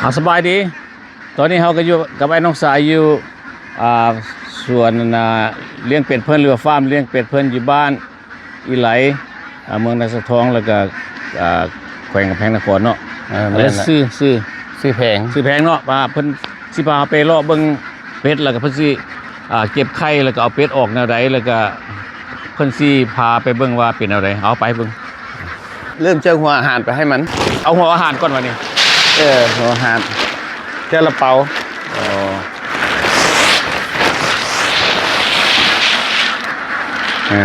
ອ່າ ສະບາຍດີ. ຕອນນີ້ເຮົາກໍຢູ່ກັບອ້າຍນ້ອງຊາຍຢູ່ ອ່າ ສວນ ອ່າ ລ້ຽງເປັດເພິ່ນ ຫຼືວ່າຟາມລ້ຽງເປັດເພິ່ນ ຢູ່ບ້ານອີໄຫຼ ອ່າ ເມືອງນາຊາທອງ ແລ້ວກໍ ອ່າ ແຂວງກຳແພງນະຄອນເນາະ. ເອີ ແມ່ນລະ ຊື່ ຊື່ ຊື່ແພງ ຊື່ແພງເນາະ. ວ່າເພິ່ນຊິພາໄປເລາະເບິ່ງເປັດ ແລ້ວກໍເພິ່ນຊິ ອ່າ ເກັບໄຂ່ ແລ້ວກໍເອົາເປັດອອກແນວໃດ ແລ້ວກໍເພິ່ນຊິພາໄປເບິ່ງວ່າເປັນແນວໃດ. ເອົາໄປເບິ່ງ. ເລີ່ມຈາກຫົວອາຫານໄປໃຫ້ມັນ. ເອົາຫົວອາຫານກ່ອນວະນີ້? ເອີ ຫົວອາຫານ ເທື່ອລະເປົາ. ອໍ ເອີ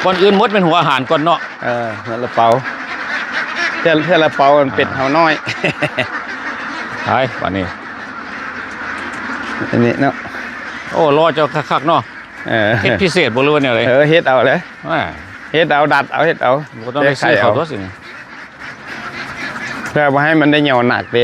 ກ່ອນອື່ນໝົດແມ່ນຫົວອາຫານກ່ອນເນາະ. ເອີ ເທື່ອລະເປົາ ເທື່ອ ເທື່ອລະເປົາ ມັນເປັດເຮົານ້ອຍ. ໄປບາດນີ້ ອັນນີ້ເນາະ. ໂອ້ ລໍເຈົ້າຄັກໆເນາະ. ເອີ ເຮັດພິເສດບໍ່ ຫຼືວ່າແນວໃດ? ເອີ ເຮັດເອົາເລີຍ. ອ່າ ເຮັດເອົາ ດັດເອົາ ເຮັດເອົາ. ບໍ່ຕ້ອງໄດ້ຊື້ເຂົາຕົວະຊິ ເພື່ອບໍ່ໃຫ້ມັນໄດ້ຫຍໍ້ໜັກເດ້.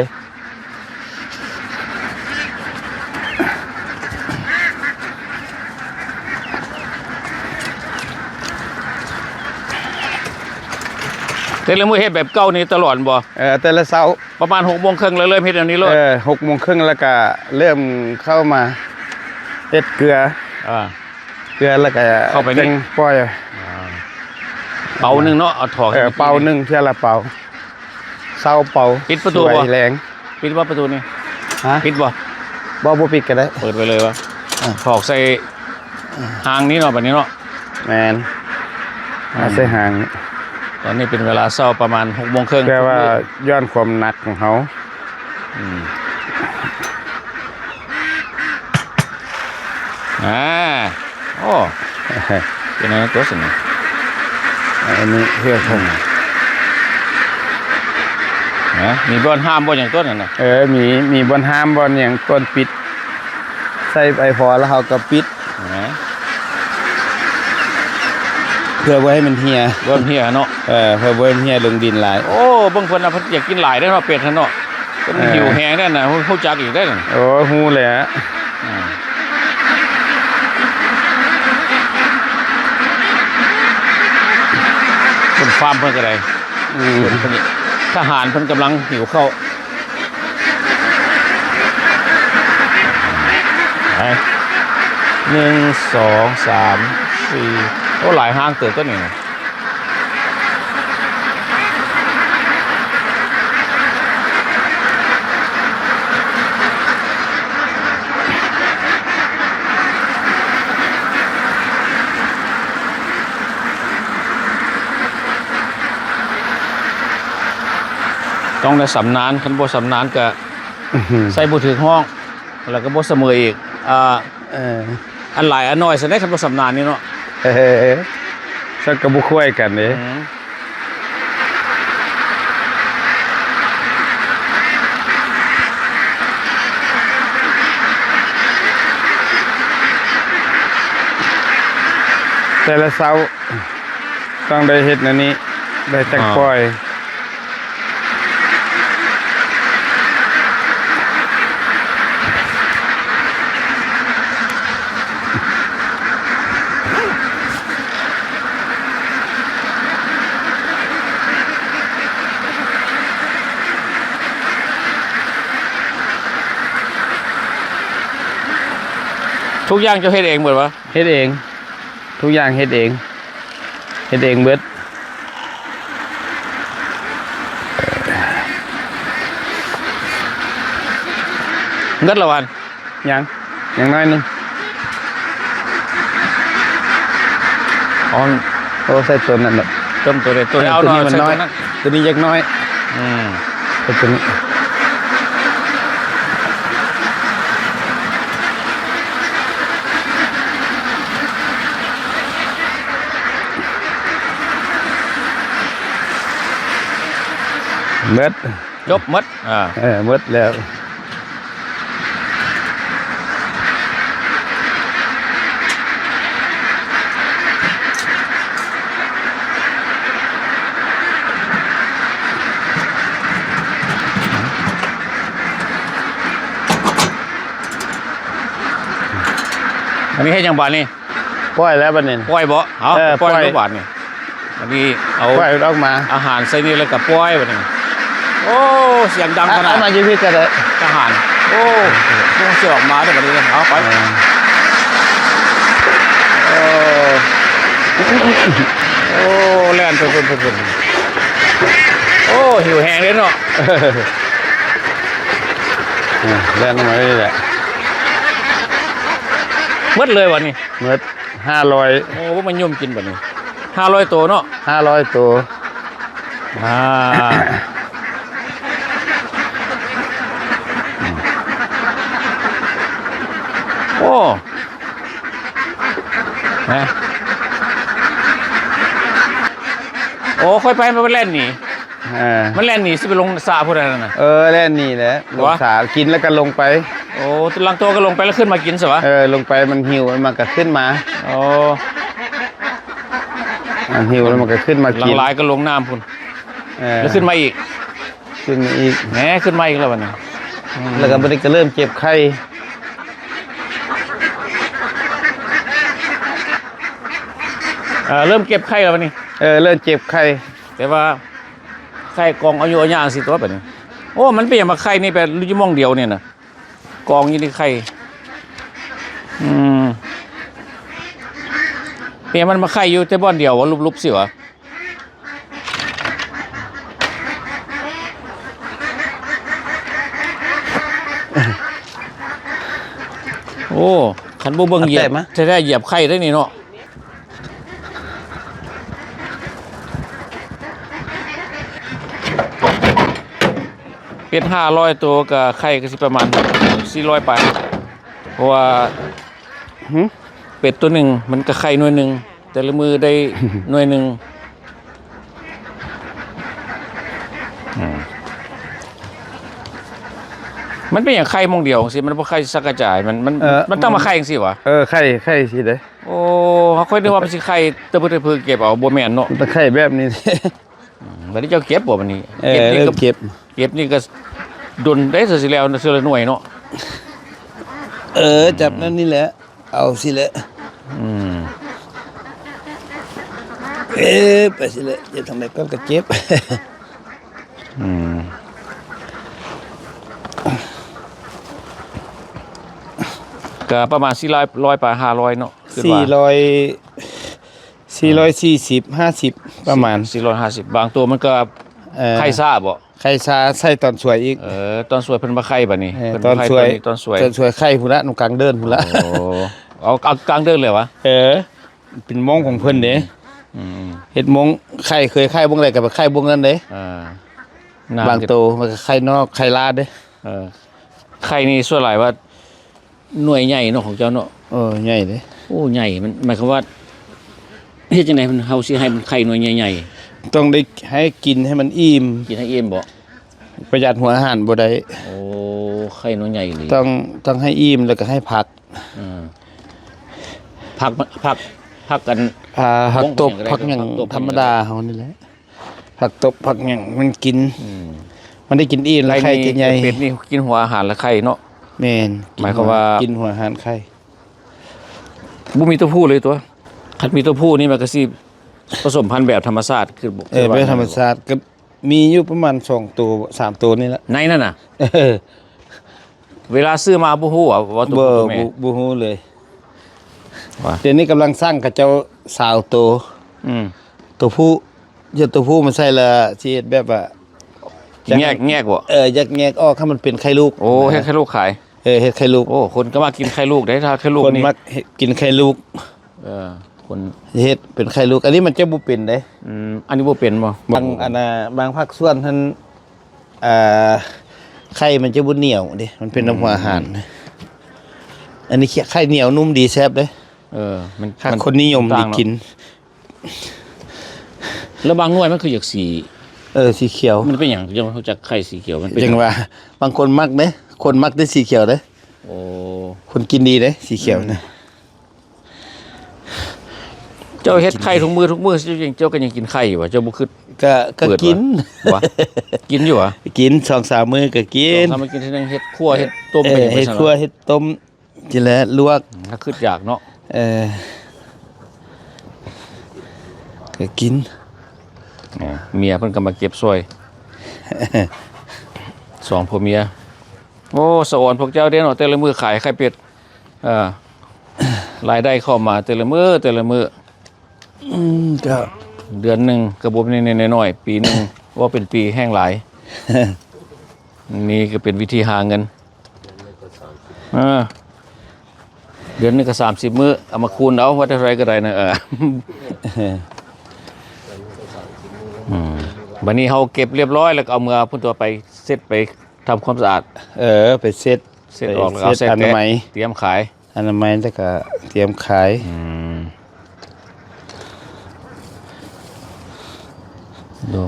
ແຕ່ລະມື້ເຮັດແບບເກົ່ານີ້ຕະຫຼອດບໍ່? ເອີ ແຕ່ລະເຊົ້າ ປະມານຫົກໂມງເຄິ່ງ ແລ້ວເລີ່ມເຮັດແນວນີ້ໂລດ. ເອີ ຫົກໂມງເຄິ່ງ ແລ້ວກະເລີ່ມເຂົ້າມາເຮັດເກືອ ອ່າ ເກືອ ແລ້ວກະເຂົ້າໄປນີ້ ຈັ່ງປ່ອຍ. ອ່າ ເປົາໜຶ່ງເນາະ ເອົາຖອກ. ເອີ ເປົາໜຶ່ງ ເທື່ອລະເປົາ ເຊົ້າເປົາ. ປິດປະຕູບໍ່? ສວຍແລງ. ປິດບໍ່ປະຕູນີ້? ຮະ? ປິດບໍ່? ບໍ່ ບໍ່ປິດກໍໄດ້. ເປີດໄວ້ເລີຍວະ? ອ່າ ຖອກໃສ່ ອ່າ ຫາງນີ້ເນາະ ບາດນີ້ເນາະ. ແມ່ນ ອືມ ມາໃສ່ຫາງນີ້. ຕອນນີ້ເປັນເວລາເຊົ້າປະມານຫົກໂມງເຄິ່ງ. ແຕ່ວ່າຍ້ອນຄວາມໜັກຂອງເຮົາ. ອືມ ອ່າ ໂອ້ ເປັນຫຍັງຕົວະຊັ້ນນະ? ອັນນີ້ເຮືອນເພິ່ນ ອືມ ນະ ມີບ່ອນຫ້າມບ່ອນຫຍັງຕົວະນັ້ນນະ? ເອີ ມີ ມີບ່ອນຫ້າມບ່ອນຫຍັງ ບ່ອນປິດ ໃສ່ໄອພໍແລ້ວເຮົາກໍປິດ ນະ ເພື່ອບໍ່ໃຫ້ມັນເຫ່ຍ ບໍ່ໃຫ້ເຫ່ຍເນາະ. ເອີ ເພື່ອບໍ່ໃຫ້ມັນເຫ່ຍລົງດິນຫຼາຍ. ໂອ້ ເບິ່ງເພິ່ນນະ ເພິ່ນຢາກກິນຫຼາຍເດ້ເນາະ ເປັດຫັ້ນເນາະ. ເພິ່ນ ເອີ ຫິວແຮງເດ້ນະ ຮູ້ ຮູ້ຈັກອີກເດ້ນະ. ໂອ້ ຮູ້ແລ້ວ. ອ່າ ເພິ່ນຟາມເພິ່ນກໍໄດ້. ອືມ ເພິ່ນ ທະຫານເພິ່ນກຳລັງຫິວເຂົ້າ. ໄປ ໜຶ່ງ ສອງ ສາມ ສີ່ ໂອ້ ຫຼາຍຫາງເຕີບຕົວນີ້ນະ. ຕ້ອງໄດ້ຊຳນານ, ຄັນບໍ່ຊຳນານກໍ ອື ໃສ່ບໍ່ຖືກຫ້ອງ ແລ້ວກໍບໍ່ສະເໝີອີກ. ອ່າ ເອີ ອັນຫຼາຍອັນໜ້ອຍຊັ້ນເດ້ ຄັນບໍ່ຊຳນານນີ້ເນາະ. ເອີ ສັກກໍບໍ່ຄ່ອຍກັນເດ້. ອື ແຕ່ລະເຊົ້າ ຕ້ອງໄດ້ເຮັດແນວນີ້ ໄດ້ຈັກ ອ່າ ປ່ອຍ. ທຸກຢ່າງເຈົ້າເຮັດເອງເບິດວະ? ເຮັດເອງ. ທຸກຢ່າງເຮັດເອງ ເຮັດເອງເບິດ. ເບິດລະຫວານ? ຍັງ ຍັງໜ້ອຍໜຶ່ງ. ອໍ ໂອ້ ໃສ່ຕົວນັ້ນເນາະ. ຕົວ ຕົວໃດ? ຕົວ ເອີ ເອົາ ຕົວນີ້ມັນນ້ອຍ ໃສ່ຕົວນັ້ນ ຕົວນີ້ຍັກນ້ອຍ. ອືມ ເອົາຕົວນີ້ ເບິດ ຈົບໝົດ. ອ່າ ເອີ ໝົດແລ້ວ. ອັນນີ້ເຮັດຫຍັງບາດນີ້? ປ່ອຍແລ້ວບາດນີ້. ປ່ອຍບໍ່? ເອົາ ເອີ ປ່ອຍ ປ່ອຍ ບາດນີ້. ອັນນີ້ເອົາ ປ່ອຍອອກມາ ອາຫານໃສ່ນີ້ແລ້ວກໍປ່ອຍບາດນີ້. ໂອ້ ສຽງດັງຂະໜາດ ມາຢູ່ພີ້ກໍໄດ້ ທະຫານ. ໂອ້ ລົງຊິອອກມາເດີ້ບັດນີ້ ເອົາໄປ ເອີ ໂອ້ ແລ່ນໄປພຸ້ນໆ ໂອ້ ຫິວແຮງເດ້ເນາະ ເອີ ແລ່ນລົງມາເລີຍແຫຼະ ໝົດເລີຍບັດນີ້ ໝົດ ຫ້າຮ້ອຍ ໂອ້ ມັນຫຍຸ້ມກິນບັດນີ້ ຫ້າຮ້ອຍໂຕເນາະ ຫ້າຮ້ອຍໂຕ ອ່າ ໂອ້ ຮະ ໂອ້ ຂ້ອຍໄປ ມັນແລ່ນໜີ ເອີ ມັນແລ່ນໜີ ຊິໄປລົງສະພຸ້ນນັ້ນນະ ເອີ ແລ່ນໜີແຫຼະ ລົງສະ ກິນແລ້ວກໍລົງໄປ ໂອ້ ຫຼັງໂຕກໍລົງໄປ ແລ້ວຂຶ້ນມາກິນຊະຫວາ ເອີ ລົງໄປ ມັນຫິວ ມັນກໍຂຶ້ນມາ ໂອ້ ມັນຫິວ ແລ້ວມັນກໍຂຶ້ນມາກິນ ຫຼັງຫຼາຍກໍລົງນ້ຳພຸ້ນ ເອີ ແລ້ວຂຶ້ນມາອີກ ຂຶ້ນມາອີກ ແໝ ຂຶ້ນມາອີກແລ້ວບັດນີ້ ອືມ ແລ້ວກໍບັດນີ້ກໍເລີ່ມເຈັບໄຂ່ ເອີ ເລີ່ມເກັບໄຂ່ແລ້ວບັດນີ້ ເອີ ເລີ່ມເຈັບໄຂ່ ແຕ່ວ່າໄຂ່ກອງອາຍຸອາຍາງຊີ້ຕົວະບັດນີ້ ໂອ້ ມັນເປັນຫຍັງມາໄຂ່ນີ້ແບບຢູ່ໝ່ອງດຽວນີ້ນະ ກອງຢູ່ໃນໄຂ່ ອືມ ເປັນຫຍັງມັນມາໄຂ່ຢູ່ແຕ່ບ່ອນດຽວຫວາ ຫຼຸບໆ ຊີ້ຫວາ. ໂອ້ ຄັນບໍ່ເບິ່ງຢຽບ ແທ້ໆ ຢຽບໄຂ່ໄດ້ນີ້ເນາະ ເປັດຫ້າຮ້ອຍໂຕ ກະໄຂ່ກະຊິປະມານສີ່ຮ້ອຍປາຍ ເພາະວ່າ ຫື ເປັດໂຕໜຶ່ງມັນກະໄຂ່ໜ່ວຍໜຶ່ງ ແຕ່ລະມື້ໄດ້ໜ່ວຍໜຶ່ງ ອືມ ມັນເປັນຫຍັງໄຂ່ໝ່ອງດຽວຈັ່ງຊີ້ ມັນບໍ່ໄຂ່ສັກກະຈາຍ ມັນ ມັນ ເອີ ມັນຕ້ອງມາໄຂ່ຈັ່ງຊີ້ຫວາ ເອີ ໄຂ່ ໄຂ່ຊີ້ເດ້ ໂອ້ ຂ້ອຍນຶກວ່າມັນຊິໄຂ່ຕະພຶດຕະພຶດເກັບເອົາ ບໍ່ແມ່ນເນາະ ມັນຕ້ອງໄຂ່ແບບນີ້ ອືມ ບັດນີ້ເຈົ້າເກັບບໍ່ບັດນີ້ ເອີ ເກັບນີ້ກໍ ເກັບ ເກັບນີ້ກໍດົນເດ້ ຊິແລ້ວເທື່ອລະໜ່ວຍເນາະ ເອີ ອືມ ຈັບແນວນີ້ແຫຼະ ເອົາຊີ້ແຫຼະ ອືມ ເອີ ໄປຊີ້ແຫຼະ ເຈັບທາງໃດກໍເຈັບ ອືມ ກໍປະມານສີ່ຮ້ອຍ ຮ້ອຍປາຍຫ້າຮ້ອຍເນາະ ຄືວ່າ ສີ່ຮ້ອຍ ສີ່ຮ້ອຍສີ່ສິບ ຫ້າສິບ ປະມານ ສີ່ຮ້ອຍຫ້າສິບ ບາງໂຕມັນກໍ ເອີ ໄຂ່ຊ້າບໍ ໄຂ່ຊ້າ ໃສ່ຕອນສວຍອີກ ເອີ ຕອນສວຍເພິ່ນມາໄຂ່ບັດນີ້ ເອີ ເພິ່ນມາໄຂ່ຕອນສວຍ ຕອນສວຍ ຕອນສວຍໄຂ່ພຸ້ນລະ ນຳກາງເດີນພຸ້ນລະ ໂອ້ ເອົາ ເອົາກາງເດີນເລີຍຫວາ ເອີ ເປັນໂມງຂອງເພິ່ນເດ້ ອືມ ເຮັດໂມງ ໄຂ່ ເຄີຍໄຂ່ບ່ອນໃດກໍໄປໄຂ່ບ່ອນນັ້ນເດ້ ເອີ ບາງໂຕມັນກໍໄຂ່ນອກ ໄຂ່ລາດເດ້ ເອີ ໄຂ່ນີ້ສ່ວນຫຼາຍວ່າ ໜ່ວຍໃຫຍ່ເນາະຂອງເຈົ້າເນາະ ເອີ ໃຫຍ່ເດ້ ໂອ້ ໃຫຍ່ ມັນໝາຍຄວາມວ່າ ເຮັດຈັ່ງໃດມັນ ເຮົາຊິໃຫ້ມັນໄຂ່ໜ່ວຍໃຫຍ່ໆ ຕ້ອງໄດ້ໃຫ້ກິນໃຫ້ມັນອີ່ມ ກິນໃຫ້ອີ່ມບໍ ປະຢັດຫົວອາຫານບໍ່ໄດ້ ໂອ້ ໄຂ່ໜ່ວຍໃຫຍ່ອີ່ຫຼີ ຕ້ອງ ຕ້ອງໃຫ້ອີ່ມ ແລ້ວກໍໃຫ້ຜັກ ເອີ ຜັກ ຜັກ ຜັກອັນ ອ່າ ຜັກຕົບ ຜັກຫຍັງ ຜັກຕົບ ທຳມະດາເຮົານີ້ແຫຼະ ຜັກຕົບຜັກຫຍັງມັນກິນ ອືມ ມັນໄດ້ກິນອີ່ມ ແລ້ວໄຂ່ຈະໃຫຍ່ ໄກ່ນີ້ ເປັດນີ້ກິນຫົວອາຫານ ແລ້ວໄຂ່ເນາະ ແມ່ນ ໝາຍຄວາມວ່າ ກິນຫົວອາຫານໄຂ່ ບໍ່ມີຕົວຜູ້ເລີຍຕົວະ ຄັນມີຕົວຜູ້ນີ້ມັນກໍຊິປະສົມພັນແບບທຳມະຊາດ ຄື ເອີ ແບບທຳມະຊາດ ກໍມີຢູ່ປະມານສອງໂຕ ສາມໂຕນີ້ລະ ໃນນັ້ນນະ ເອີ ເວລາຊື້ມາບໍ່ຮູ້ວ່າ ວ່າຕົວຜູ້ຕົວແມ່ ບໍ່ ບໍ່ຮູ້ເລີຍ ວ່າ ດຽວນີ້ກຳລັງສ້າງເຂົາເຈົ້າຊາວໂຕ ອືມ ຕົວຜູ້ ເອົາຕົວຜູ້ມາໃສ່ລະ ຊິເຮັດແບບວ່າ ແຍກ ແຍກບໍ່ ເອີ ແຍກ ແຍກອອກໃຫ້ມັນເປັນໄຂ່ລູກ ໂອ້ ເຮັດໄຂ່ລູກຂາຍ ເອີ ເຮັດໄຂ່ລູກ ໂອ້ ຄົນກໍມັກກິນໄຂ່ລູກເດ້ ຖ້າໄຂ່ລູກນີ້ ຄົນມັກເຮັດ ກິນໄຂ່ລູກ ເອີ ຄົນ ເຮັດເປັນໄຂ່ລູກ ອັນນີ້ມັນຈະບໍ່ເປັນເດ້ ອືມ ອັນນີ້ບໍ່ເປັນບໍ່ ບາງ ອັນນ່າ ບາງພາກສ່ວນຫັ້ນ ອ່າ ໄຂ່ມັນຈະບໍ່ໜຽວເດ້ ມັນເປັນນຳ ອືມ ຫົວອາຫານ ອັນນີ້ໄຂ່ໜຽວນຸ້ມດີແຊບເດ້ ເອີ ມັນ ມັນຄົນນິຍົມດີກິນ ແລ້ວບາງໜ່ວຍມັນຄືຢາກສີ ເອີ ສີຂຽວ ມັນເປັນຫຍັງຈັ່ງຮູ້ຈັກໄຂ່ສີຂຽວ ມັນເປັນຫຍັງ ຈັ່ງວ່າ ບາງຄົນມັກເດ້ ຄົນມັກແຕ່ສີຂຽວເດ້ ໂອ້ ຄົນກິນດີເດ້ ສີຂຽວນະ ອືມ ເຈົ້າເຮັດໄຂ່ທຸກມື້ ທຸກມື້ ເຈົ້າກໍຍັງກິນໄຂ່ຢູ່ຫວາ ເຈົ້າບໍ່ຄິດ ກໍ ກໍກິນ ຫວາ ກິນຢູ່ຫວາ ກິນສອງສາມມື້ກໍກິນ ສອງສາມມື້ກິນເທື່ອໜຶ່ງ ເຮັດຂົ້ວ ເຮັດຕົ້ມ ເອີ ເຮັດຂົ້ວ ເຮັດຕົ້ມ ກິນແລ້ວລວກ ຖ້າຄິດຢາກເນາະ ເອີ ກໍກິນ ເອີ ເມຍເພິ່ນກໍມາເກັບຊ່ອຍ ສອງຜົວເມຍ. ໂອ້ ສະອອນພວກເຈົ້າເດ້ເນາະ ແຕ່ລະມື້ຂາຍໄຂ່ເປັດ ເອີ ລາຍໄດ້ເຂົ້າມາແຕ່ລະມື້ ແຕ່ລະມື້. ອືມ ກໍເດືອນໜຶ່ງກໍບໍ່ແມ່ນນ້ອຍໆ ປີໜຶ່ງ ເວົ້າເປັນປີແຮ່ງຫຼາຍ. ນີ້ກໍເປັນວິທີຫາເງິນ ເອີ ເດືອນໜຶ່ງກໍສາມສິບມື້ ເອົາມາຄູນເອົາ ວ່າເທົ່າໃດກໍໄດ້ນະ. ເອີ ອືມ ບັດນີ້ເຮົາເກັບລຽບຮ້ອຍ ແລ້ວກໍເອົາເມືອພຸ້ນຕົວະ ໄປເຊັດ ໄປທຳຄວາມສະອາດ. ເອີ ໄປເຊັດ ເຊັດອອກ ໄປເຊັດ ແລ້ວເອົາໃສ່ ອະນາໄມ ຕຽມຂາຍ ອະນາໄມ ແລ້ວກໍຕຽມຂາຍ. ອືມ ດູ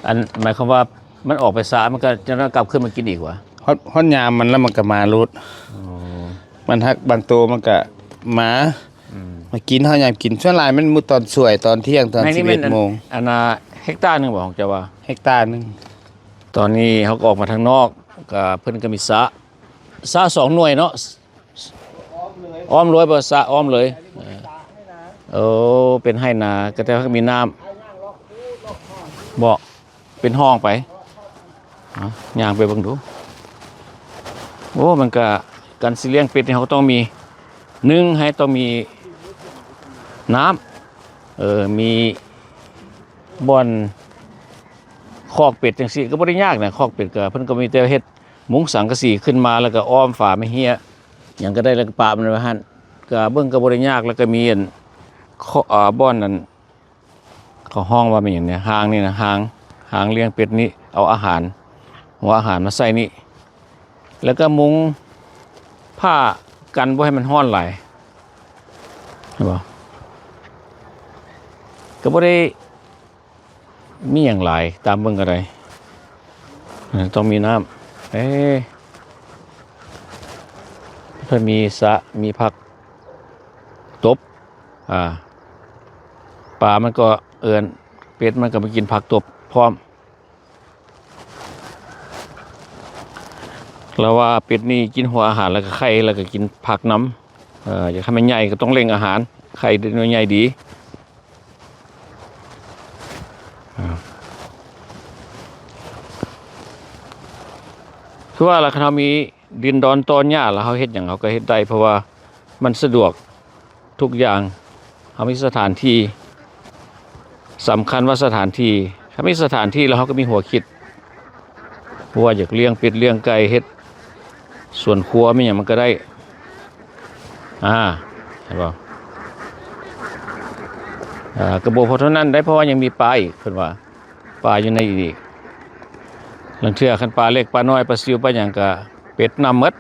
ອັນ ໝາຍຄວາມວ່າ ມັນອອກໄປສະ ມັນກໍຈະກັບຄືນມາກິນອີກຫວາ? ຮອດ ຮອດຍາມມັນແລ້ວມັນກໍມາໂລດ. ອໍ ມັນຫາກບາງໂຕມັນກໍມາ ອືມ ມາກິນ ເຮົາຍາມກິນ ສ່ວນຫຼາຍມັນມື້ຕອນສວຍ ຕອນທ່ຽງ ຕອນສິບເອັດໂມງ. ອັນນ່າ ເຮັກຕາໜຶ່ງບໍ່ຂອງເຈົ້າວ່າ? ເຮັກຕາໜຶ່ງ. ຕອນນີ້ເຮົາກໍອອກມາທາງນອກ ກໍເພິ່ນກໍມີສະ ສະສອງໜ່ວຍເນາະ. ອ້ອມເລີຍບໍ່? ສະອ້ອມເລີຍ. ເອີ ເປັນໄຮ່ນາ ກໍແຕ່ວ່າມີນ້ຳບໍ່? ເປັນຮ່ອງໄປ ເອົາ ຍ່າງໄປເບິ່ງດູ. ໂອ້ ມັນກະ ການຊິລ້ຽງເປັດນີ້ ເຮົາກໍຕ້ອງມີ ໜຶ່ງ ໃຫ້ຕ້ອງມີນ້ຳ ເອີ ມີບ່ອນຄອກເປັດຈັ່ງຊີ້ ກໍບໍ່ໄດ້ຍາກນະ. ຄອກເປັດກໍ ເພິ່ນກໍມີແຕ່ເຮັດມຸງສັງກະສີຂຶ້ນມາ ແລ້ວກໍອ້ອມຝາໄມ້ເຮ້ຍຫຍັງກໍໄດ້ ແລ້ວກໍປະມັນໄວ້ຫັ້ນ ກໍເບິ່ງກໍບໍ່ໄດ້ຍາກ. ແລ້ວກໍມີອັນ ເຄາະ ເອີ ບ່ອນນັ້ນ ເຂົາຮ້ອງວ່າແມ່ນຫຍັງນີ້ ຮາງນີ້ນະ ຮາງ ຮາງລ້ຽງເປັດນີ້ ເອົາອາຫານ ຫົວອາຫານມາໃສ່ນີ້ ແລ້ວກໍມຸງຜ້າກັນບໍ່ໃຫ້ມັນຮ້ອນຫຼາຍ ເຫັນບໍ່? ກໍບໍ່ໄດ້ມີຫຍັງຫຼາຍ ຕາມເບິ່ງກໍໄດ້ ເອີ ຕ້ອງມີນ້ຳ ເອີ ເພິ່ນມີສະ ມີຜັກຕົບ ອ່າ ປາມັນກໍເອີ້ນ ເປັດມັນກໍມາກິນຜັກຕົບພ້ອມ. ລາວວ່າເປັດນີ້ກິນຫົວອາຫານ ແລ້ວກໍໄຂ່ ແລ້ວກໍກິນຜັກນຳ. ເອີ ຢາກໃຫ້ມັນໃຫຍ່ກໍຕ້ອງເລັ່ງອາຫານ ໄຂ່ໄດ້ໜ່ວຍໃຫຍ່ດີ. ອ່າ ຄືວ່າລະ ຄັນເຮົາມີດິນດອນຕອນຫຍ້າລະ ເຮົາເຮັດຫຍັງເຮົາກໍເຮັດໄດ້ ເພາະວ່າມັນສະດວກທຸກຢ່າງ. ເຮົາມີສະຖານທີ່ ສຳຄັນວ່າສະຖານທີ່ ຖ້າມີສະຖານທີ່ລະ ເຮົາກໍມີຫົວຄິດ ບໍ່ວ່າຢາກລ້ຽງເປັດລ້ຽງໄກ່ ເຮັດສວນຄົວ ມີຫຍັງມັນກໍໄດ້. ອ່າ ເຫັນບໍ່? ອ່າ ກໍບໍ່ພໍເທົ່ານັ້ນໄດ໋ ເພາະວ່າຍັງມີປາອີກ ເພິ່ນວ່າ ປາຢູ່ໃນອີກ. ລາງເທື່ອຄັນປາເລັກປານ້ອຍ ປາຊິວປາຫຍັງ ກະເປັດນຳໝົດ.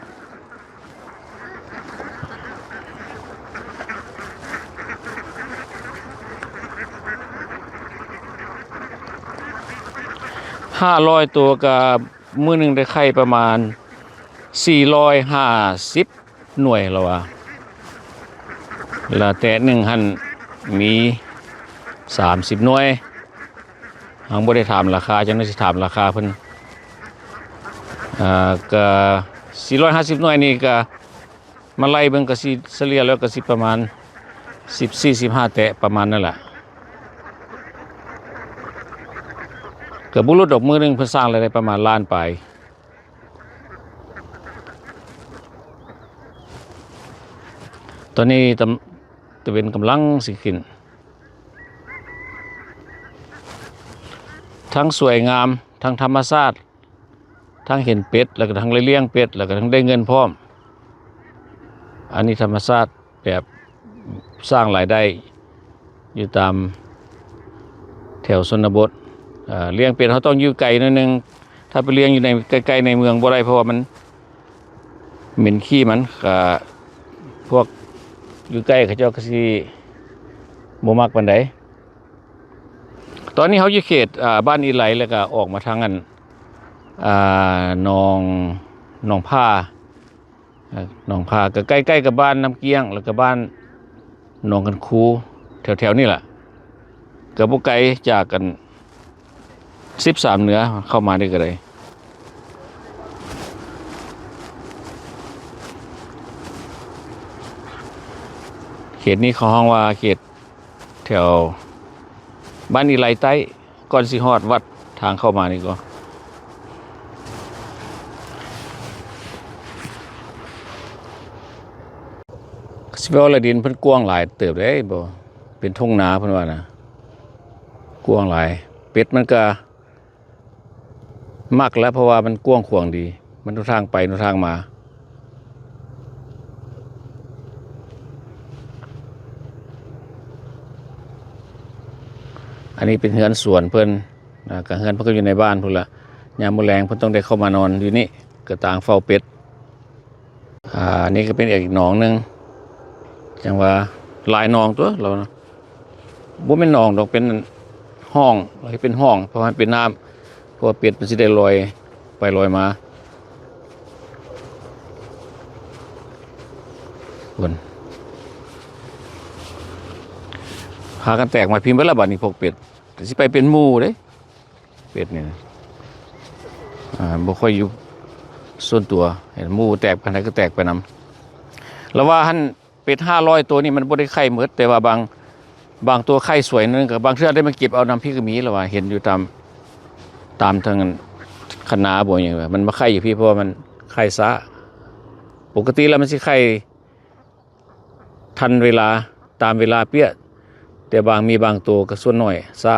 ຫ້າຮ້ອຍໂຕ ກະມື້ໜຶ່ງໄດ້ໄຂ່ປະມານສີ່ຮ້ອຍຫ້າສິບ ໜ່ວຍລະວ່າ ລະແຕະໜຶ່ງຫັ້ນມີສາມສິບໜ່ວຍ. ເຮົາບໍ່ໄດ້ຖາມລາຄາ ຈັ່ງໄດ້ຊິຖາມລາຄາເພິ່ນ. ອ່າ ກະສີ່ຮ້ອຍຫ້າສິບໜ່ວຍນີ້ ກະມາໄລ່ເບິ່ງ ກະຊິສະເລ່ຍແລ້ວ ກະຊິປະມານສິບສີ່ ສິບຫ້າແຕະ ປະມານນັ້ນລະ. ກະບໍ່ຫຼຸດດອກ ມື້ໜຶ່ງເພິ່ນສ້າງລາຍໄດ້ປະມານລ້ານປາຍ. ຕອນນີ້ຕາເວັນກຳລັງຊິຂຶ້ນ ທັງສວຍງາມ ທັງທຳມະຊາດ ທັງເຫັນເປັດ ແລ້ວກໍທັງໄດ້ລ້ຽງເປັດ ແລ້ວກໍທັງໄດ້ເງິນພ້ອມ. ອັນນີ້ທຳມະຊາດ ແບບສ້າງລາຍໄດ້ຢູ່ຕາມແຖວຊົນນະບົດ. ເອີ ລ້ຽງເປັດເຮົາຕ້ອງຢູ່ໄກໜ້ອຍໜຶ່ງ ຖ້າໄປລ້ຽງຢູ່ໃນ ໃກ້ໆໃນເມືອງບໍ່ໄດ້ ເພາະວ່າມັນເໝັນຂີ້ມັນ. ກະພວກຢູ່ໃກ້ເຂົາເຈົ້າກໍຊິບໍ່ມັກປານໃດ. ຕອນນີ້ເຮົາຢູ່ເຂດ ອ່າ ບ້ານອີໄລ ແລ້ວກໍອອກມາທາງອັນ ອ່າ ໜອງ ໜອງຜາ ເອີ ໜອງຜາ ກໍໃກ້ໆກັບບ້ານນ້ຳກ້ຽງ ແລ້ວກໍບ້ານໜອງຄັນຄູ ແຖວໆນີ້ລະ ກໍບໍ່ໄກຈາກກັນ ສິບສາມເໜືອ ເຂົ້າມານີ້ກໍໄດ້. ເຂດນີ້ເຂົາຮ້ອງວ່າເຂດແຖວບ້ານອີໄລໃຕ້ ກ່ອນຊິຮອດວັດ ທາງເຂົ້າມານີ້ກໍ ຊິເວົ້າລະ ດິນເພິ່ນກວ້າງຫຼາຍເຕີບເດ້ ບໍ່ ເປັນທົ່ງນາເພິ່ນວ່ານະ ກວ້າງຫຼາຍ. ເປັດມັນກະມັກແຫຼະ ເພາະວ່າມັນກວ້າງຂວາງດີ ມັນຮູ້ທາງໄປຮູ້ທາງມາ. ອັນນີ້ເປັນເຮືອນສວນເພິ່ນ ນະ ກະເຮືອນເພິ່ນກະຢູ່ໃນບ້ານພຸ້ນລະ ຍາມມື້ແລງເພິ່ນຕ້ອງໄດ້ເຂົ້າມານອນຢູ່ນີ້ ກະຕາງເຝົ້າເປັດ. ອ່າ ນີ້ກະເປັນອີກໜອງໜຶ່ງ ຈັ່ງວ່າຫຼາຍໜອງຕົວະລາວນະ ບໍ່ແມ່ນໜອງດອກ ເປັນຮ່ອງ ເຮັດເປັນຮ່ອງ ເພາະວ່າມັນເປັນນ້ຳ ເພາະວ່າເປັດມັນຊິໄດ້ລອຍໄປລອຍມາ. ພຸ້ນ ພາກັນແຕກມາພີ້ເບິດລະ ບາດນີ້ພວກເປັດ ກະຊິໄປເປັນໝູ່ເດ້. ເປັດນີ້ນະ ອ່າ ບໍ່ຄ່ອຍຢູ່ສ່ວນຕົວ ເຫັນໝູ່ແຕກໄປທາງໃດກະແຕກໄປນຳ. ລະວ່າຫັ້ນ ເປັດຫ້າຮ້ອຍໂຕນີ້ມັນບໍ່ໄດ້ໄຂ່ໝົດ ແຕ່ວ່າບາງ ບາງໂຕໄຂ່ສວຍໜຶ່ງ ກະບາງເທື່ອໄດ້ມາເກັບເອົານຳພີ້ກະມີ. ລະວ່າເຫັນຢູ່ຕາມ ຕາມທາງຄັນນາບໍ່ຫຍັງ ມັນມາໄຂ່ຢູ່ພີ້ ເພາະວ່າມັນໄຂ່ຊ້າ. ປົກກະຕິລະມັນຊິໄຂ່ ທັນເວລາ ຕາມເວລາເປຍ ແຕ່ບາງ ມີບາງໂຕກະສ່ວນໜ້ອຍຊ້າ.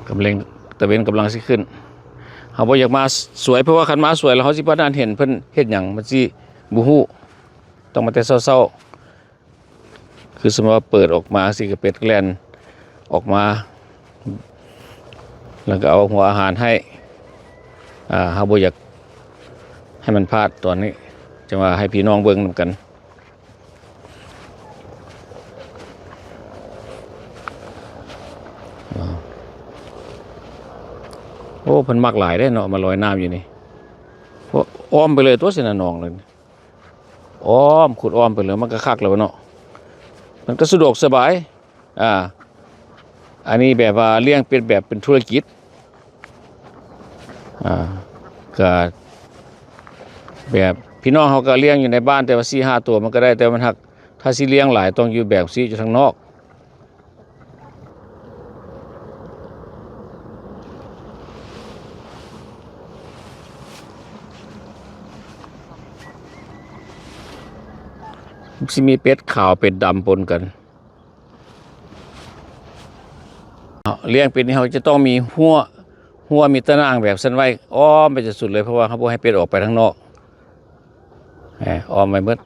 ກຳລັງ ຕາເວັນກຳລັງຊິຂຶ້ນ ເຮົາບໍ່ຢາກມາສວຍ ເພາະວ່າຄັນມາສວຍລະເຮົາຊິບໍ່ທັນເຫັນເພິ່ນເຮັດຫຍັງ ມັນຊິບໍ່ຮູ້ ຕ້ອງມາແຕ່ເຊົ້າໆ. ຄືສົມມຸດວ່າເປີດອອກມາຊີ້ ກະເປັດແລ່ນອອກມາ ລະກະເອົາຫົວອາຫານໃຫ້. ອ່າ ເຮົາບໍ່ຢາກໃຫ້ມັນພາດຕອນນີ້ ຈັ່ງວ່າໃຫ້ພີ່ນ້ອງເບິ່ງນຳກັນ. ໂອ້ ເພິ່ນມັກຫຼາຍເດ້ເນາະ ມາລອຍນ້ຳຢູ່ນີ້. ອ້ອມໄປເລີຍຕົວະ ຊິນະ ໜອງເລີຍ. ອ້ອມ ຂຸດອ້ອມໄປເລີຍ ມັນກະຄັກແລ້ວເນາະ ມັນກະສະດວກສະບາຍ. ອ່າ ອັນນີ້ແບບວ່າລ້ຽງເປັດແບບເປັນທຸລະກິດ ອ່າ ກະແບບພີ່ນ້ອງເຮົາກະລ້ຽງຢູ່ໃນບ້ານ ແຕ່ວ່າສີ່ຫ້າໂຕມັນກະໄດ້ ແຕ່ວ່າມັນຫາກ ຖ້າຊິລ້ຽງຫຼາຍຕ້ອງຢູ່ແບບຊີ້ ຢູ່ທາງນອກ. ມັນຊິມີເປັດຂາວເປັດດຳປົນກັນ. ລ້ຽງເປັດນີ້ເຮົາຈະຕ້ອງມີຮົ້ວ ຮົ້ວມີຕາໜ່າງແບບຊັ້ນໄວ້ ອ້ອມໄປຈົນສຸດເລີຍ ເພາະວ່າເຮົາບໍ່ໃຫ້ເປັດອອກໄປທາງນອກ ອ້ອມໄວ້ໝົດ.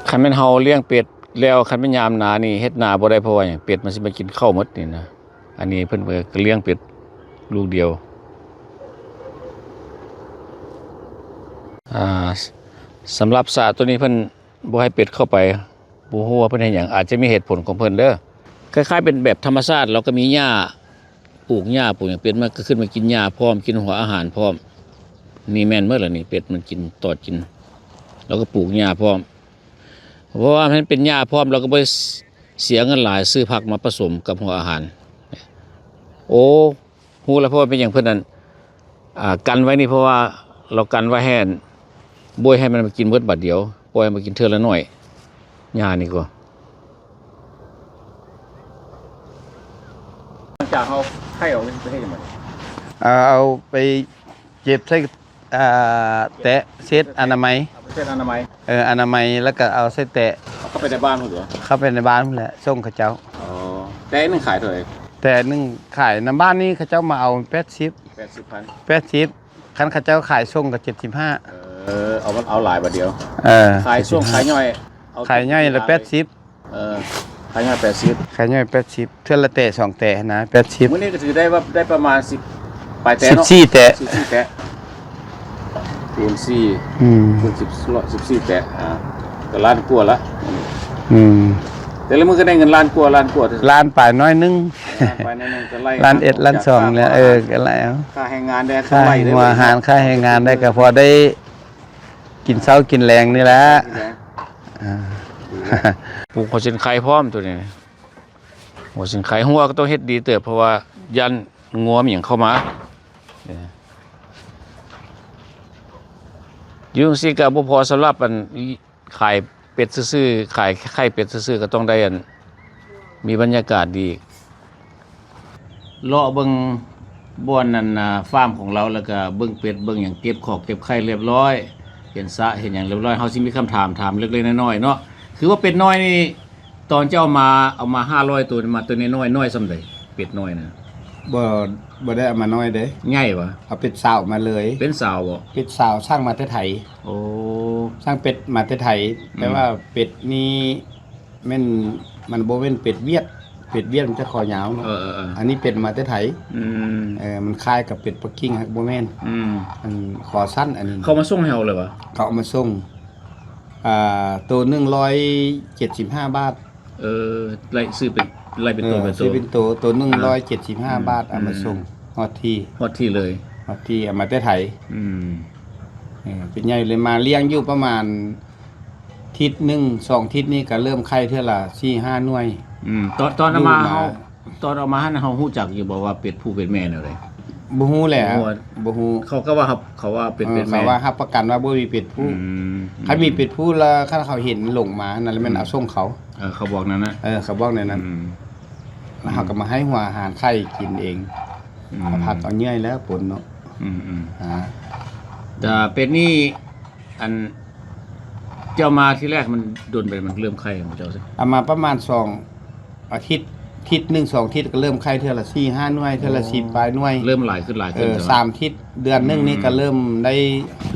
ຄັນແມ່ນເຮົາລ້ຽງເປັດແລ້ວ ຄັນແມ່ນຍາມໜານີ້ເຮັດນາບໍ່ໄດ້ ເພາະວ່າຫຍັງ ເປັດມັນຊິມາກິນເຂົ້າໝົດນີ້ນະ. ອັນນີ້ເພິ່ນກະລ້ຽງເປັດລູກດຽວ. ອ່າ ສຳລັບສະໂຕນີ້ເພິ່ນບໍ່ໃຫ້ເປັດເຂົ້າໄປ ບໍ່ຮູ້ວ່າເພິ່ນເຮັດຫຍັງ ອາດຈະມີເຫດຜົນຂອງເພິ່ນເດີ. ຄ້າຍໆເປັນແບບທຳມະຊາດ ລາວກະມີຫຍ້າ ປູກຫຍ້າ ປູກຫຍັງ ເປັດມັນກະຂຶ້ນມາກິນຫຍ້າພ້ອມ ກິນຫົວອາຫານພ້ອມ. ນີ້ແມ່ນໝົດລະນີ້ ເປັດມັນກິນ ຕອດກິນ ລາວກະປູກຫຍ້າພ້ອມ. ເພາະວ່າມັນເປັນຫຍ້າພ້ອມ ລາວກະບໍ່ໄດ້ເສຍເງິນຫຼາຍ ຊື້ຜັກມາປະສົມກັບຫົວອາຫານ. ໂອ້ ຮູ້ແລ້ວ ເພາະວ່າເປັນຫຍັງເພິ່ນນັ້ນ ອ່າ ກັນໄວ້ນີ້ ເພາະວ່າລາວກັນໄວ້ໃຫ້ ບໍ່ໃຫ້ມັນມາກິນເບິດບາດດຽວ ປ່ອຍໃຫ້ມັນກິນເທື່ອລະໜ້ອຍ ຫຍ້ານີ້ກະ. ຫຼັງຈາກເຮົາໄຂ່ອອກແລ້ວຊິໄປເຮັດຫຍັງບາດນີ້? ເອົາ ເອົາໄປເກັບໃສ່ ອ່າ ແຕະເຊັດອະນາໄມ ເອົາໄປເຊັດອະນາໄມ ເອີ ອະນາໄມ ລະກະເອົາໃສ່ແຕະ ເອົາເຂົ້າໄປໃນບ້ານພຸ້ນເດ? ເຂົ້າໄປໃນບ້ານພຸ້ນແຫຼະ ສົ່ງເຂົາເຈົ້າ. ອໍ ແຕະໜຶ່ງຂາຍເທົ່າໃດ? ແຕະໜຶ່ງຂາຍນຳບ້ານນີ້ເຂົາເຈົ້າມາເອົາແປດສິບ ແປດສິບພັນ ແປດສິບ ຄັນເຂົາເຈົ້າຂາຍສົ່ງກະເຈັດສິບຫ້າ. ເອີ ເອົາ ເອົາຫຼາຍບາດດຽວ. ເອີ ຂາຍຊ່ວງຂາຍຍ່ອຍ ເອົາ ຂາຍຍ່ອຍລະແປດສິບ. ເອີ ຂາຍຍ່ອຍແປດສິບ ຂາຍຍ່ອຍແປດສິບ ເທື່ອລະແຕະສອງແຕະຫັ້ນນະ ແປດສິບ. ມື້ນີ້ກະຖືໄດ້ວ່າໄດ້ປະມານສິບປາຍແຕະເນາະ ສິບສີ່ແຕະ ສິບສີ່ແຕະ ຄູນສີ່ ອືມ ຄູນສິບ ສິບສີ່ແຕະ ອ່າ ກະລ້ານກວ່າລະ. ອືມ ແຕ່ລະມື້ກະໄດ້ເງິນລ້ານກວ່າ ລ້ານກວ່າ ລ້ານປາຍໜ້ອຍໜຶ່ງ ລ້ານປາຍໜ້ອຍໜຶ່ງ ກະໄລ່ ລ້ານເອັດ ລ້ານສອງ ແລ້ວ ເອີ ກະໄລ່ເອົາ ຄ່າແຮງງານໄດ້ ຄ່າແຮງງານ ຄ່າແຮງງານໄດ້ ກະພໍໄດ້ ກິນເຊົ້າກິນແລງນີ້ແຫຼະ. ອ່າ ປູກຫົວສີໄຄພ້ອມໂຕນີ້ ຫົວສີໄຄ ຮົ້ວກະຕ້ອງເຮັດດີເຕີບ ເພາະວ່າຢ້ານງົວມີຫຍັງເຂົ້າມາ. ຢູ່ຈັ່ງຊີ້ກໍບໍ່ພໍສຳລັບອັນ ຂາຍເປັດຊື່ໆ ຂາຍໄຂ່ເປັດຊື່ໆ ກໍຕ້ອງໄດ້ອັນ ມີບັນຍາກາດດີ. ເລາະເບິ່ງບ່ອນນັ້ນນະ ຟາມຂອງລາວ ແລ້ວກະເບິ່ງເປັດເບິ່ງຫຍັງ ເກັບຂອກເກັບໄຂ່ລຽບລ້ອຍ ເຫັນສະເຫັນຫຍັງລຽບລ້ອຍ. ເຮົາຊິມີຄຳຖາມ ຖາມເລັກໆນ້ອຍໆເນາະ ຄືວ່າເປັດນ້ອຍນີ້ ຕອນເຈົ້າເອົາມາ ເອົາມາຫ້າຮ້ອຍໂຕນີ້ ມາໂຕນ້ອຍໆ ນ້ອຍສ່ຳໃດ? ເປັດນ້ອຍນະ. ບໍ່ ບໍ່ໄດ້ເອົາມານ້ອຍເດ້. ໃຫຍ່ຫວາ? ເອົາເປັດສາວມາເລີຍ. ເປັນສາວບໍ່? ເປັດສາວສັ່ງມາແຕ່ໄທ. ໂອ້ ສັ່ງເປັດມາແຕ່ໄທ. ອືມ ແຕ່ວ່າເປັດນີ້ແມ່ນ ມັນບໍ່ແມ່ນເປັດຫວຽດ, ເປັດຫວຽດມັນຈະຄໍຍາວເນາະ. ເອີໆໆ ອັນນີ້ເປັດມາແຕ່ໄທ. ອືມ ເອີ ມັນຄ້າຍກັບເປັດປັກກິ່ງ ຫາກບໍ່ແມ່ນ. ອືມ ອັນຄໍສັ້ນອັນນີ້. ເຂົາມາສົ່ງໃຫ້ເຮົາເລີຍຫວາ? ເຂົາເອົາມາສົ່ງ. ອ່າ ໂຕໜຶ່ງຮ້ອຍເຈັດສິບຫ້າບາດ. ເອີ ໄລ່ຊື້ເປັນ ໄລ່ເປັນໂຕ ເອີ ເປັນໂຕ ຊື້ເປັນໂຕ ໂຕໜຶ່ງຮ້ອຍເຈັດສິບຫ້າ ອ່າ ບາດ ອືມ ເອົາມາສົ່ງ ອືມ ຮອດທີ່ ຮອດທີ່ເລີຍ ຮອດທີ່ ເອົາມາແຕ່ໄທ. ອືມ ເອີ ເປັດໃຫຍ່ເລີຍ ມາລ້ຽງຢູ່ປະມານທິດໜຶ່ງ ສອງທິດນີ້ກໍເລີ່ມໄຂ່ເທື່ອລະສີ່ຫ້າໜ່ວຍ. ອືມ ຕອນ ຕອນເອົາມາ ລູກມາ ເຮົາ ຕອນເອົາມາຫັ້ນ ເຮົາຮູ້ຈັກຢູ່ບໍ່ວ່າເປັດຜູ້ເປັດແມ່ແນວໃດ? ບໍ່ຮູ້ແຫຼະ ບໍ່ຮູ້ ບໍ່ຮູ້. ເຂົາກໍວ່າ ເຂົາວ່າເປັດ ເອີ ເປັດແມ່ ເຂົາວ່າຮັບປະກັນວ່າບໍ່ມີເປັດຜູ້. ອືມ ຄັນມີເປັດຜູ້ລະ ຄັນເຂົາເຫັນຫຼົງມານັ້ນລະແມ່ນ ອືມ ເອົາສົ່ງເຂົາ. ເອີ ເຂົາບອກແນວນັ້ນ. ເອີ ເຂົາບອກແນວນັ້ນ. ອືມ ລະເຮົາກໍມາໃຫ້ຫົວອາຫານໄຂ່ກິນເອງ. ອືມ ເອົາຜັກເອົາເຫຍື່ອຍແລ້ວປົນເນາະ. ອືມໆ ອ່າ ແຕ່ເປັດນີ້ ອັນ ເຈົ້າມາທີແລກມັນດົນໄປ ມັນເລີ່ມໄຂ່ຂອງເຈົ້າ? ເອົາມາປະມານສອງ ອາທິດ ທິດໜຶ່ງສອງທິດກໍເລີ່ມໄຂ່ເທື່ອລະສີ່ຫ້າໜ່ວຍ ເທື່ອລະສິບປາຍໜ່ວຍ. ເລີ່ມຫຼາຍຂຶ້ນ ຫຼາຍຂຶ້ນ. ເອີ ສາມທິດ ເດືອນໜຶ່ງນີ້ ອືມ ກໍເລີ່ມໄດ້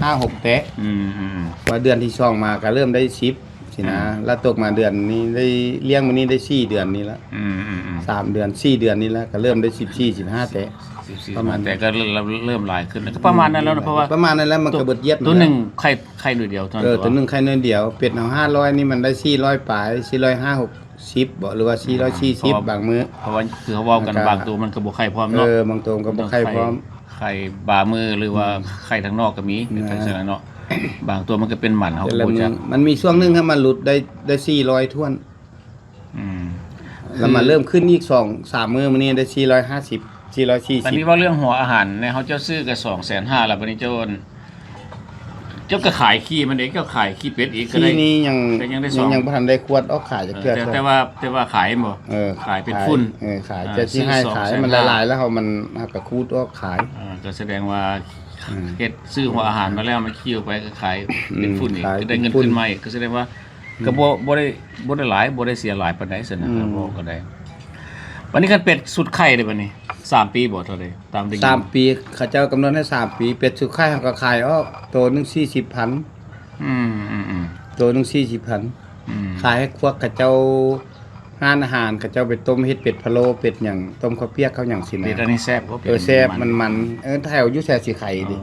ຫ້າຫົກແຕະ. ອືມໆໆ ວ່າເດືອນທີສອງມາກໍເລີ່ມໄດ້ສິບຊີ້ນະ. ອືມ ລະຕົກມາເດືອນນີ້ໄດ້ ລ້ຽງມານີ້ໄດ້ສີ່ເດືອນນີ້ລະ. ອືມໆໆ ສາມເດືອນ ສີ່ເດືອນນີ້ລະ ກໍເລີ່ມໄດ້ສິບສີ່ ສິບຫ້າແຕະ ສິບສີ່ ປະມານ ແຕ່ກໍເລີ່ມ ເລີ່ມຫຼາຍຂຶ້ນ ກໍປະມານນັ້ນແລ້ວເນາະ. ເພາະວ່າ ປະມານນັ້ນແລ້ວ ມັນກໍເບິດຢຽດ. ໂຕໜຶ່ງໄຂ່ ໄຂ່ໜ່ວຍດຽວເທົ່ານັ້ນ. ເອີ ໂຕໜຶ່ງໄຂ່ໜ່ວຍດຽວ. ເປັດເຮົາຫ້າຮ້ອຍນີ້ ມັນໄດ້ສີ່ຮ້ອຍປາຍ ສີ່ຮ້ອຍຫ້າສິບ ບໍ່ ຫຼືວ່າສີ່ຮ້ອຍສີ່ສິບ ອືມ ບາງມື້. ເພາະວ່າຄືເວົ້າກັນ ບາງໂຕມັນກໍບໍ່ໄຂ່ພ້ອມເນາະ. ເອີ ບາງໂຕມັນກໍບໍ່ໄຂ່ພ້ອມ ໄຂ່ບາງມື້ ຫຼືວ່າ ອືມ ໄຂ່ທາງນອກກໍມີ. ແມ່ນ ຈັ່ງຊັ້ນເນາະ. ບາງໂຕມັນກໍເປັນໝັນ ເຮົາກໍບໍ່ຮູ້ຈັກ. ມັນມີຊ່ວງໜຶ່ງ ມັນຫຼຸດໄດ້ ໄດ້ສີ່ຮ້ອຍຖ້ວນ. ອືມ ແລ້ວມາເລີ່ມຂຶ້ນອີກສອງສາມມື້ ມື້ນີ້ໄດ້ສີ່ຮ້ອຍຫ້າສິບ ສີ່ຮ້ອຍສີ່ສິບ. ບັດນີ້ເວົ້າເລື່ອງຫົວອາຫານແດ່ ເຮົາເຈົ້າຊື້ກໍສອງແສນຫ້າແລ້ວ. ບັດນີ້ເຈົ້າ ເຈົ້າກໍຂາຍຂີ້ມັນເອງ ເຈົ້າຂາຍຂີ້ເປັດອີກກໍໄດ້. ຂີ້ນີ້ຍັງ ຍັງ ຍັງບໍ່ທັນໄດ້ຂວດອອກຂາຍຈັກເທື່ອ. ເອີ ແຕ່ ແຕ່ວ່າ ແຕ່ວ່າຂາຍແມ່ນບໍ່? ເອີ ຂາຍເປັນຝຸ່ນ. ເອີ ຂາຍ ເຈົ້າຊິໃຫ້ຂາຍມັນຫຼາຍໆ ແລ້ວເຮົາມັນ ເຮົາກໍຂູດອອກຂາຍ. ເອີ ກໍສະແດງວ່າ ອືມ ເຮັດ ຊື້ຫົວອາຫານມາແລ້ວ ມາຂີ້ອອກໄປກໍຂາຍເປັນຝຸ່ນອີກ ອືມ ກໍໄດ້ເງິນຂຶ້ນມາອີກ. ກໍສະແດງວ່າ ອືມ ກໍບໍ່ ບໍ່ໄດ້ ບໍ່ໄດ້ຫຼາຍ ບໍ່ໄດ້ເສຍຫຼາຍປານໃດຊັ້ນນະ. ອືມ ກໍບໍ່ ກໍໄດ້. ບັດນີ້ຄັນເປັດຊຸດໄຂ່ເດ້ ບັດນີ້ສາມປີບໍ່ ເທົ່າໃດ? ຕາມໄດ້ຍິນ ສາມປີ ເຂົາເຈົ້າກຳນົດໃຫ້ສາມປີ. ເປັດຊຸດໄຂ່ເຮົາກໍຂາຍອອກໂຕໜຶ່ງສີ່ສິບພັນ. ອືມໆໆ ໂຕໜຶ່ງສີ່ສິບພັນ. ອືມ ຂາຍໃຫ້ພວກເຂົາເຈົ້າ ຮ້ານອາຫານ ເຂົາເຈົ້າໄປຕົ້ມເຮັດເປັດພະໂລ້ ເປັດຫຍັງ ຕົ້ມເຂົ້າປຽກເຂົ້າຫຍັງຊີ້ນະ. ເປັດອັນນີ້ແຊບບໍ່? ເປັດ ເອີ ມັນ ມັນ ມັນ ມັນ ເອີ ແຖວ ຢູ່ແຖວສີໄຄເດ້. ອໍ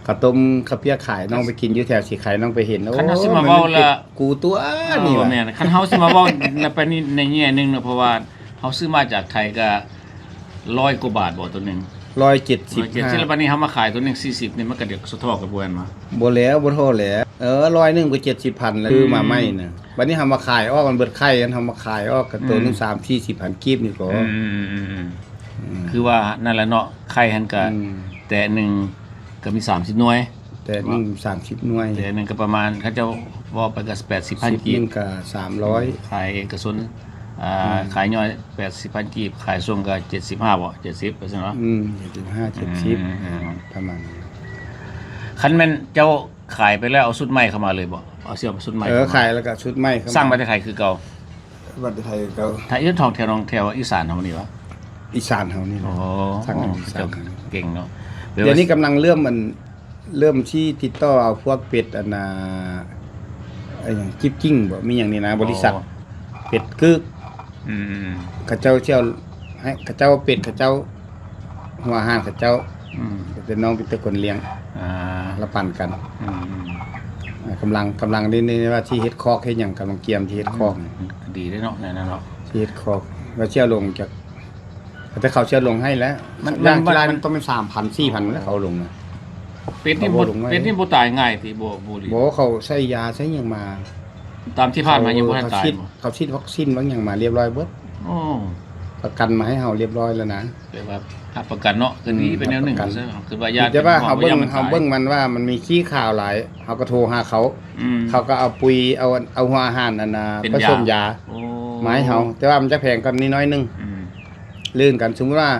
ເຂົາຕົ້ມເຂົ້າປຽກຂາຍ ນ້ອງໄປກິນຢູ່ແຖວສີໄຄ ນ້ອງໄປເຫັນ. ໂອ້ ຄັນເຮົາຊິມາເວົ້າລະ ເປັດກູຕົວນີ້ຫວາ. ແມ່ນ ຄັນເຮົາຊິມາເວົ້າໃນ ໄປໃນແງ່ໜຶ່ງເນາະ ເພາະວ່າເຮົາຊື້ມາຈາກໄທກໍຮ້ອຍກວ່າບາດບໍ່ ໂຕໜຶ່ງ? ຮ້ອຍເຈັດສິບ ຮ້ອຍເຈັດສິບ. ແລ້ວບັດນີ້ເຮົາມາຂາຍໂຕໜຶ່ງສີ່ສິບນີ້ ມັນກໍເດກສະເທາະກັນບໍ່ແມ່ນຫວາ? ບໍ່ແລ້ວ ບໍ່ເທາະແຫຼະ. ເອີ ຮ້ອຍໜຶ່ງກໍເຈັດສິບພັນແລ້ວ ອືມ ຊື້ມາໃໝ່ນະ. ບັດນີ້ເຮົາມາຂາຍອອກ ມັນເບິດໄຂ່ ເຮົາມາຂາຍອອກກໍໂຕໜຶ່ງ ອືມ ສາມສີ່ສິບພັນກີບນີ້ກໍ ອືມໆໆໆ ອືມ ຄືວ່ານັ້ນແຫຼະເນາະ ໄຂ່ຫັ້ນກະ ອືມ ແຕະໜຶ່ງກໍມີສາມສິບໜ່ວຍ ແຕະໜຶ່ງ ເນາະ ສາມສິບໜ່ວຍ ແຕະໜຶ່ງກໍປະມານ ເຂົາເຈົ້າເວົ້າໄປກໍແປດສິບພັນກີບ ໜຶ່ງກໍສາມຮ້ອຍ ຂາຍເອກະຊົນ ອ່າ ອືມ ຂາຍຍ່ອຍແປດສິບພັນກີບ ຂາຍສົ່ງກໍເຈັດສິບຫ້າບໍ່ ເຈັດສິບ ວ່າຊັ້ນເນາະ ອືມ ເຈັດສິບຫ້າ ເຈັດສິບ ອືມ ປະມານນັ້ນ. ຄັນແມ່ນເຈົ້າ ຂາຍໄປແລ້ວເອົາຊຸດໃໝ່ເຂົ້າມາເລີຍບໍ່? ເອົາ ຊິເອົາຊຸດໃໝ່ ເອີ ເຂົ້າມາ ຂາຍແລ້ວກໍຊຸດໃໝ່ເຂົ້າມາ ສັ່ງມາແຕ່ໄທຄືເກົ່າ? ມາແຕ່ໄທຄືເກົ່າ. ໄທຢູ່ທ້ອງແຖວ ແຖວອີສານເຮົານີ້ຫວາ? ອີສານເຮົານີ້ແຫຼະ. ອໍ ສັ່ງ ອໍ ອີສານ ເຈົ້າເກັ່ງເນາະ. ດຽວນີ້ກຳລັງເລີ່ມ ອັນ ເລີ່ມຊິຕິດຕໍ່ເອົາພວກເປັດ ອັນນ່າ ອີຫຍັງ ຈິບຈິ້ງບໍ່ ມີຫຍັງນີ້ນະ ອໍ ບໍລິສັດ ເປັດກຶກ ອືມໆໆ ເຂົາເຈົ້າຊິເອົາໃຫ້ ເຂົາເຈົ້າເປັດ ເຂົາເຈົ້າ ຫົວອາຫານເຂົາເຈົ້າ ອືມ ເປັນນ້ອງເປັນແຕ່ຄົນລ້ຽງ ອ່າ ລະປັນກັນ ອືມໆ ກຳລັງ ກຳລັງໃນ ໃນວ່າຊິເຮັດຄອກເຮັດຫຍັງ ກຳລັງກຽມຊິເຮັດຄອກ ອືມ ດີເດ້ເນາະ ແນວນັ້ນເນາະ ຊິເຮັດຄອກ ວ່າຊິເອົາລົງຈາກ ແຕ່ເຂົາຊິເອົາລົງໃຫ້ແລ້ວ ມັນ ມັນ ມັນຕ້ອງແມ່ນສາມພັນ ສີ່ພັນແລ້ວເຂົາເອົາລົງນະ ເປັດນີ້ບໍ່ ເປັດນີ້ບໍ່ຕາຍງ່າຍຕິ ບໍ່ ບໍ່ ບໍ່ ເຂົາໃສ່ຢາໃສ່ຫຍັງມາ ຕາມທີ່ຜ່ານມາຍັງບໍ່ທັນຕາຍ ເຂົາ ເຂົາສີດວັກຊີນຫຍັງມາລຽບຮ້ອຍເບິດ ໂອ້ ປະກັນມາໃຫ້ເຮົາລຽບຮ້ອຍແລ້ວນະ. ແບບວ່າຮັບປະກັນເນາະ ກໍດີໄປແນວໜຶ່ງ ອືມ ຄືວ່າຢານ ແຕ່ວ່າເຮົາເບິ່ງ ເຮົາເບິ່ງມັນວ່າມັນມີຂີ້ຂາວຫຼາຍ ເຮົາກໍໂທຫາເຂົາ ອືມ ເຂົາກໍເອົາປຸຍ ເອົາ ເອົາຫົວອາຫານອັນນ່າ ເປັນຢາ ປະສົມຢາ ໂອ້ ມາໃຫ້ເຮົາ ແຕ່ວ່າມັນຈະແພງກວ່ານີ້ໜ້ອຍໜຶ່ງ ອືມ ລື່ນກັນ. ສົມມຸດວ່າ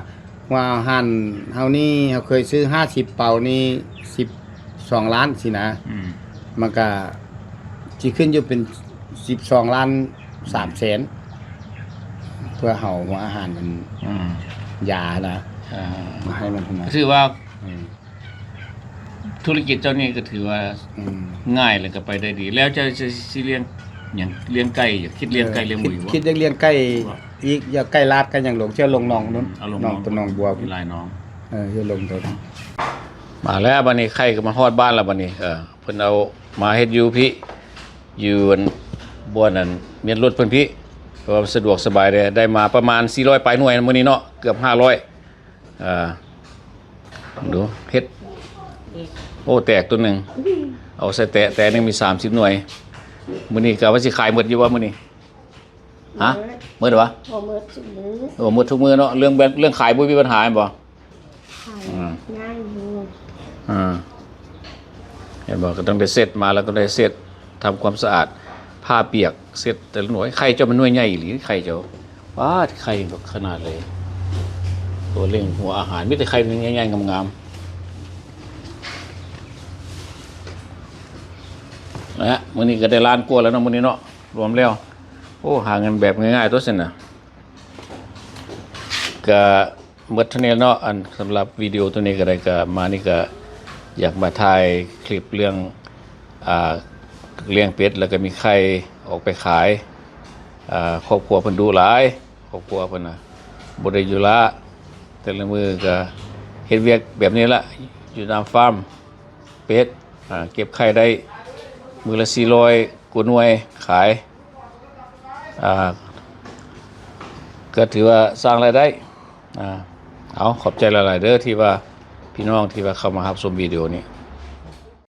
ຫົວອາຫານເຮົານີ້ ເຮົາເຄີຍຊື້ຫ້າສິບເປົານີ້ ສິບສອງລ້ານຊີ້ນະ ອືມ ມັນກະຊິຂຶ້ນຢູ່ເປັນສິບສອງລ້ານສາມແສນ ເພື່ອເຮົາເອົາອາຫານ ອືມ ຢານະ ອ່າ ມາໃຫ້ມັນຫັ້ນນະ ກໍຖືວ່າ ອືມ ທຸລະກິດເຈົ້ານີ້ກໍຖືວ່າ ອືມ ງ່າຍ ແລ້ວກໍໄປໄດ້ດີ. ແລ້ວເຈົ້າຊິ ຊິລ້ຽງຫຍັງ? ລ້ຽງໄກ່ ຄິດລ້ຽງໄກ່ ເອີ ລ້ຽງໝູຢູ່ບໍ່? ຄິດ ຄິດຢາກລ້ຽງໄກ່ອີກ ຢາກໄກ່ລາດໄກ່ຫຍັງ ລົງ ຊິເອົາລົງໜອງນັ້ນ ເອົາລົງໜອງ ໜອງ ຕົວໜອງບົວ ມີຫຼາຍໜອງ ເອີ ຊິເອົາລົງຕົວ ມາແລ້ວບັດນີ້ ໄຂ່ກໍມາຮອດບ້ານແລ້ວບັດນີ້ ເອີ ເພິ່ນເອົາມາເຮັດຢູ່ພີ້ ຢູ່ອັນ ບ່ອນອັນ ມຽນລົດເພິ່ນພີ້ ເພາະວ່າສະດວກສະບາຍເດ້ ໄດ້ມາປະມານສີ່ຮ້ອຍປາຍໜ່ວຍມື້ນີ້ເນາະ ເກືອບຫ້າຮ້ອຍ ອ່າ ເບິ່ງດູ ເຫັດ ໂອ້ ແຕກຕົວໜຶ່ງ ເອົາໃສ່ແຕະ ແຕະໜຶ່ງມີສາມສິບໜ່ວຍ. ມື້ນີ້ກະວ່າຊິຂາຍໝົດຢູ່ບໍ່ມື້ນີ້? ຮະ ໝົດ ໝົດຫວາ? ບໍ່ໝົດທຸກມື້ ໂອ້ ໝົດທຸກມື້ເນາະ. ເລື່ອງແບບ ເລື່ອງຂາຍບໍ່ມີບັນຫາແມ່ນບໍ່? ຂາຍ ອືມ ງ່າຍຢູ່ ອ່າ ເຫັນບໍ່? ກໍຕ້ອງໄດ້ເຊັດ ມາແລ້ວຕ້ອງໄດ້ເຊັດ ທຳຄວາມສະອາດ ຜ້າປຽກ ເຊັດແຕ່ລະໜ່ວຍ. ໄຂ່ເຈົ້າມັນໜ່ວຍໃຫຍ່ອີ່ຫຼີ ໄຂ່ເຈົ້າ ປາດ ໄຂ່ບັກຂະໜາດເລີຍ ຕົວເລັ່ງຫົວອາຫານ ມີແຕ່ໄຂ່ໃຫຍ່ໆ ງາມໆ. ນະ ມື້ນີ້ກໍໄດ້ລ້ານກວ່າແລ້ວເນາະ ມື້ນີ້ເນາະ ລວມແລ້ວ. ໂອ້ ຫາເງິນແບບງ່າຍໆ ຕົວະຊັ້ນນະ. ກະໝົດເທົ່ານີ້ເນາະ ອັນ ສຳລັບວິດີໂອຕົວນີ້ກໍໄດ້ ກະມານີ້ກະຢາກມາຖ່າຍຄລິບເລື່ອງ ອ່າ ລ້ຽງເປັດ ແລ້ວກໍມີໄຂ່ອອກໄປຂາຍ. ອ່າ ຄອບຄົວເພິ່ນດຸຫຼາຍ ຄອບຄົວເພິ່ນນະ ບໍ່ໄດ້ຢູ່ລະ ແຕ່ລະມື້ກະເຮັດວຽກແບບນີ້ລະ ຢູ່ຕາມຟາມເປັດ. ອ່າ ເກັບໄຂ່ໄດ້ມື້ລະສີ່ຮ້ອຍກວ່າໜ່ວຍຂາຍ. ອ່າ ກໍຖືວ່າສ້າງລາຍໄດ້. ອ່າ ເອົາ ຂອບໃຈຫຼາຍໆເດີ ທີ່ວ່າ ພີ່ນ້ອງທີ່ວ່າເຂົ້າມາຮັບຊົມວິດີໂອນີ້.